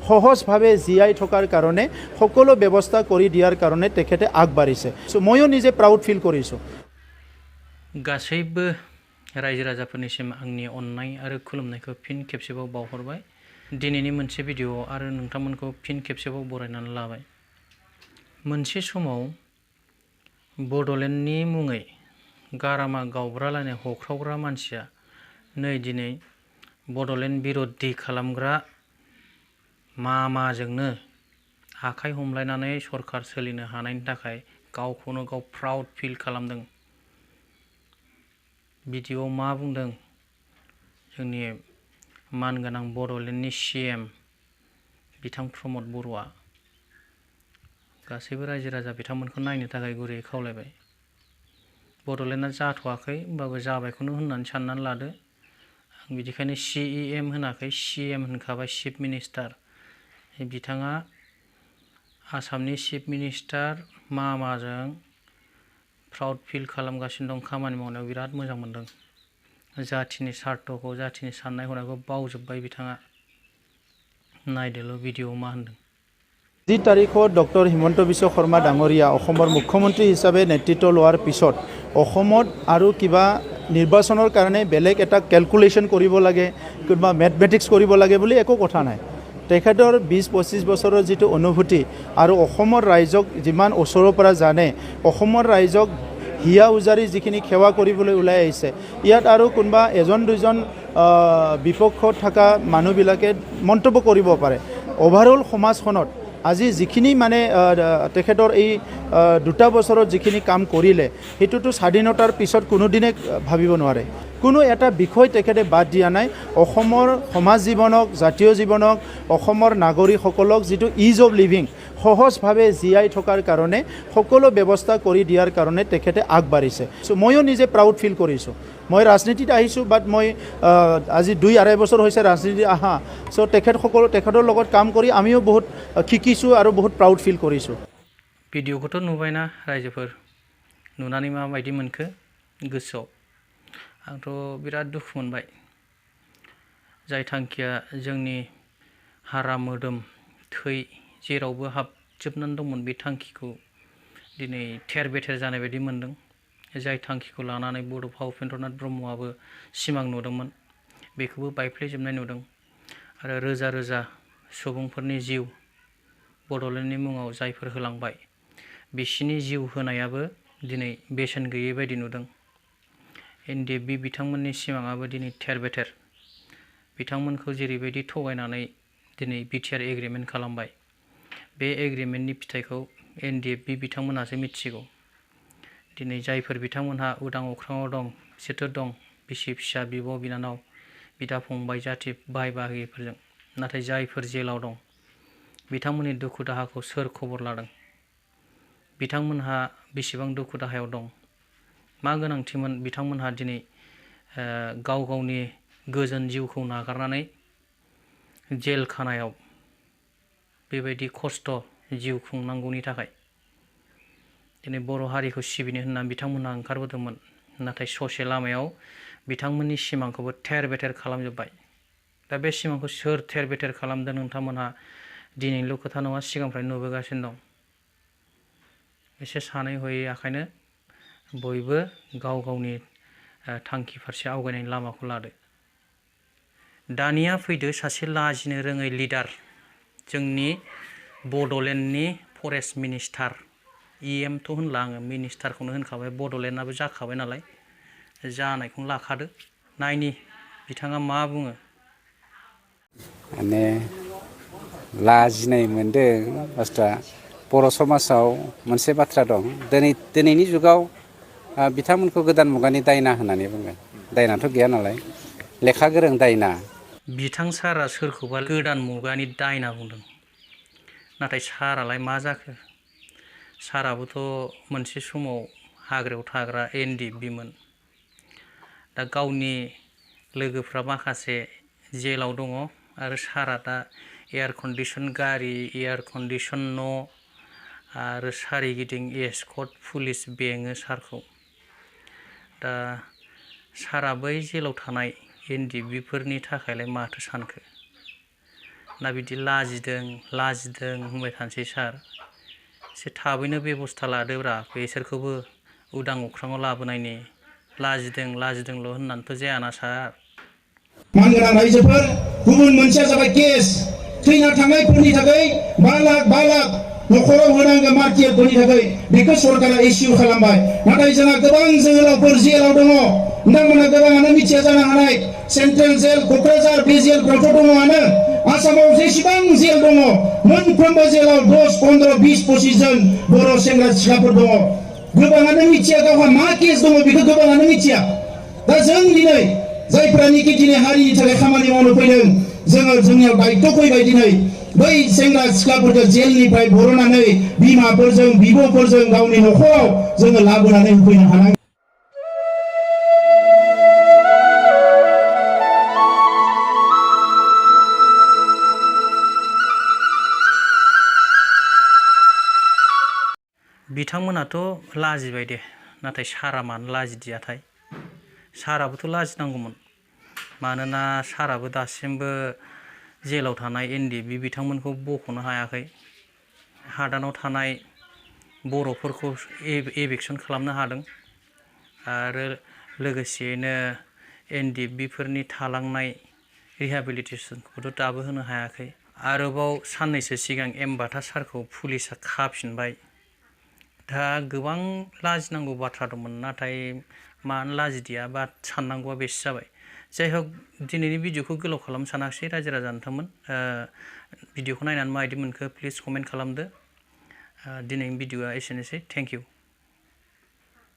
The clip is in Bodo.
সহজভাৱে জীয়াই থকাৰ কাৰণে সকলো ব্যৱস্থা কৰি দিয়াৰ কাৰণে তেখেতে আগবাঢ়িছে। সো ময়ো নিজে প্ৰাউড ফিল কৰিছোঁ। गासैबो रायजो राजाफोरनिसिम आंनि अननाय आरो खुलुमनायखौ फिन खेबसेबाव बावहरबाय। दिनैनि मोनसे भिडिअ आरो नोंथांमोनखौ फिन खेबसेबाव बरायनानै लाबाय। मोनसे समाव बड'लेण्डनि मुङै गारामा गावब्रालायनाय हख्रावग्रा मानसिया नै दिनै बड'लेण्ड बिर'धि खालामग्रा मामाजोंनो आखाइ हमलायनानै सरखार सोलिनो हानायनि थाखाय गावखौनो गाव प्राउड फिल खालामदों। भिडिअ'आव मा बुंदों जोंनि मानगोनां बड'लेण्डनि CM बिथां प्रमद बर'आ गासैबो रायजो राजा बिथांमोनखौ नायनो थाखाय गुरैयै खावलायबाय। बड'लेण्डआ जाथ'वाखै होमबाबो जाबायखौनो होननानै साननानै लादो। आं बिदिखायनो CEM होनाखै CM होनखाबाय, चिफ मिनिस्टार। बिथाङा आसामनि चिफ मिनिस्टार मामाजों प्राउड फिल खालामगासिनो दं। खामानि मावनायाव बिराद मोजां मोनदों। जाथिनि सार्थखौ, जाथिनि साननाय हनायखौ बावजोब्बाय बिथाङा। नायदोल' भिडिअ'आव मा होनदों। 10 তাৰিখত ডক্টৰ হিমন্ত বিশ্ব শৰ্মা ডাঙৰীয়া অসমৰ মুখ্যমন্ত্ৰী হিচাপে নেতৃত্ব লোৱাৰ পিছত অসমত আৰু কিবা নিৰ্বাচনৰ কাৰণে বেলেগ এটা কেলকুলেশ্যন কৰিব লাগে, কিবা মেথমেটিক্স কৰিব লাগে বুলি একো কথা নাই। তেখেতৰ 20-25 বছৰৰ যিটো অনুভূতি আৰু অসমৰ ৰাইজক যিমান ওচৰৰ পৰা জানে, অসমৰ ৰাইজক হিয়া উজাৰি যিখিনি সেৱা কৰিবলৈ ওলাই আহিছে, ইয়াত আৰু কোনোবা এজন দুজন বিপক্ষত থকা মানুহবিলাকে মন্তব্য কৰিব পাৰে। অভাৰঅল সমাজখনত আজি যিখিনি মানে তেখেতৰ এই 2 বছৰত যিখিনি কাম কৰিলে, সেইটোতো স্বাধীনতাৰ পিছত কোনোদিনে ভাবিব নোৱাৰে। কোনো এটা বিষয় তেখেতে বাদ দিয়া নাই। অসমৰ সমাজ জীৱনক, জাতীয় জীৱনক, অসমৰ নাগৰিকসকলক যিটো ইজ অফ লিভিং, সহজভাৱে জীয়াই থকাৰ কাৰণে সকলো ব্যৱস্থা কৰি দিয়াৰ কাৰণে তেখেতে আগবাঢ়িছে। সো ময়ো নিজে প্ৰাউড ফিল কৰিছোঁ। মই ৰাজনীতিত আহিছোঁ, বাট মই আজি 2-2.5 বছৰ হৈছে ৰাজনীতিত আহা। চ' তেখেতৰ লগত কাম কৰি আমিও বহুত শিকিছোঁ আৰু বহুত প্ৰাউড ফিল কৰিছোঁ। भिडिअ'खौथ' नुबायना रायजोफोर, नुनानै माबायदि मोनखो गोसोआव? आंथ' बिराद दुखु मोनबाय। जाय थांखिया जोंनि हारा मोदोम थै जेरावबो हाबजोबनानै दंमोन, बे थांखिखौ दिनै थेर बेथेर जानाय बायदि मोनदों। जाय थांखिखौ लानानै बड'फा उपेन्द्रनाथ ब्रह्मआबो सिमां नुदोंमोन, बेखौबो बायफ्लेजोबनाय नुदों। आरो रोजा रोजा सुबुंफोरनि जिउ बड'लेण्डनि मुङाव जायफोर होलांबाय, बिसिनि जिउ होनायाबो दिनै बेसेन गैयै बायदि नुदों। NDFB बिथांमोननि सिमाङाबो दिनै थेर बेथेर। बिथांमोनखौ जेरैबायदि थगायनानै दिनै BTR एग्रिमेन्ट खालामबाय, बे एग्रिमेन्टनि फिथाइखौ NDFB बिथांमोनहासो मिथिगौ। दिनै जायफोर बिथांमोनहा उदां अख्राङाव दं, बिसोरथ' दं बिसि फिसा, बिब' बिनानाव, बिदा फंबाय, जाथि बाय बाहागिफोरजों। नाथाय जायफोर जेलाव दं, बिथांमोननि दुखु दाहाखौ सोर खबर लादों? बिथांमोनहा बेसेबां दुखु दाहायाव दं? मा गोनांथिमोन बिथांमोनहा दिनै गाव गावनि गोजोन जिउखौ नागारनानै जेल खानायाव बेबायदि खस्थ' जिउ खुंनांगौनि थाखाय? दिनै बर' हारिखौ सिबिनो होननानै बिथांमोनहा ओंखारबोदोंमोन, नाथाय ससे लामायाव बिथांमोननि सिमांखौबो थेर बेथेर खालामजोब्बाय। दा बे सिमांखौ सोर थेर बेथेर खालामदों नोंथांमोनहा दिनैनिल' खोथा नङा, सिगांनिफ्रायनो नुबोगासिनो दं। एसे सानै हयै आखायनो बयबो गाव गावनि थांखि फारसे आवगायनायनि लामाखौ लादो। दानिया फैदो सासे लाजिनो रोङै लिडार, जोंनि बड'लेण्डनि फरेस्ट मिनिस्टार। EMथ' होनला आङो, मिनिस्टारखौनो होनखाबाय, बड'लेण्डआबो जाखाबाय नालाय, जानायखौनो लाखादो। नायनि बिथाङा मा बुङो। माने लाजिनाय मोनदों बुस्थुआ। बर' समाजाव मोनसे बाथ्रा दं, दिनैनि जुगाव बिथांमोनखौ गोदान मुगानि दायना होननानै बुङो। दायनाथ' गैया नालाय, लेखा गोरों दायना। बिथां सारा सोरखौबा गोदान मुगानि दायना बुंदों, नाथाय सारालाय मा जाखो? साराबोथ' मोनसे समाव हाग्रायाव थाग्रा NDFBमोन। दा गावनि लोगोफ्रा माखासे जेलाव दङ, आरो सारा दा एयार कन्डिसन गारि, एयार कन्डिसन न', आरो सारिगिदिं एस्कर्ट पुलिस बेङो सारखौ। दा सारा बै जेलाव थानाय NDFBफोरनि थाखायलाय माथो सानखो? ना बिदि लाजिदों होनबाय थानोसै सार एसे थाबैनो बेबस्था लादोब्रा बेसोरखौबो उदां अख्राङाव लाबोनायनि लाजिदोंल' होननानैथ' जायाना सार मानगोनां रायजोफोर गुबुन मोनसेया जाबाय केस थैना थांनायफोरनि थाखाय 5 लाख न'खराव होनांगौ मार्टियारफोरनि थाखाय बेखौ सरकारा इस्यु खालामबाय नाथाय जोंहा गोबां जोहोलावफोर जेलाव दङ नोंथांमोना गोबाङानो मिथिया जानो हानाय सेन्ट्रेल जेल क'क्राझार बे जेलफ्रावथ' दङआनो आसामाव जेसेबां जेल दङ मोनफ्रोमबो जेलाव 10, 15, 20, 25 जन बर' सेंग्रा सिख्लाफोर दङ गोबाङानो मिथिया गावहा मा केस दङ बेखौ गोबाङानो मिथिया दा जों दिनै जायफ्रानिकि दिनै हारिनि थाखाय खामानि मावनो फैदों जोङो जोंनियाव दायित्व फैबाय दिनै बै सेंग्रा सिख्लाफोरखौ जेलनिफ्राय बरननानै बिमाफोरजों बिब'फोरजों गावनि न'खराव जोङो लाबोनानै होफैनो हानांगोन बिथांमोनाथ' लाजिबाय दे नाथाय सारा मानो लाजिदियाथाय साराबोथ' लाजिनांगौमोन मानोना साराबो दासिमबो जेलाव थानाय एनडिएफबि बिथांमोनखौ बख'नो हायाखै हादानाव थानाय बर'फोरखौ एभिक्सन खालामनो हादों आरो लोगोसेयैनो एनडिएफबिफोरनि थालांनाय रिहेबिलिटेसनखौथ' दाबो होनो हायाखै आरोबाव साननैसो सिगां बाथा सारखौ पुलिसा खाफिनबाय दा गोबां लाजिनांगौ बाथ्रा दंमोन नाथाय मानो लाजिदिया बा साननांगौआ बेसो जाबाय जाय हक दिनैनि भिडिअखौ गोलाव खालामनो सानाखिसै रायजो राजा नोंथांमोन भिडिअखौ नायनानै माबायदि मोनखो प्लिज कमेन्ट खालामदो दिनैनि भिडिअआ एसेनोसै थेंक इउ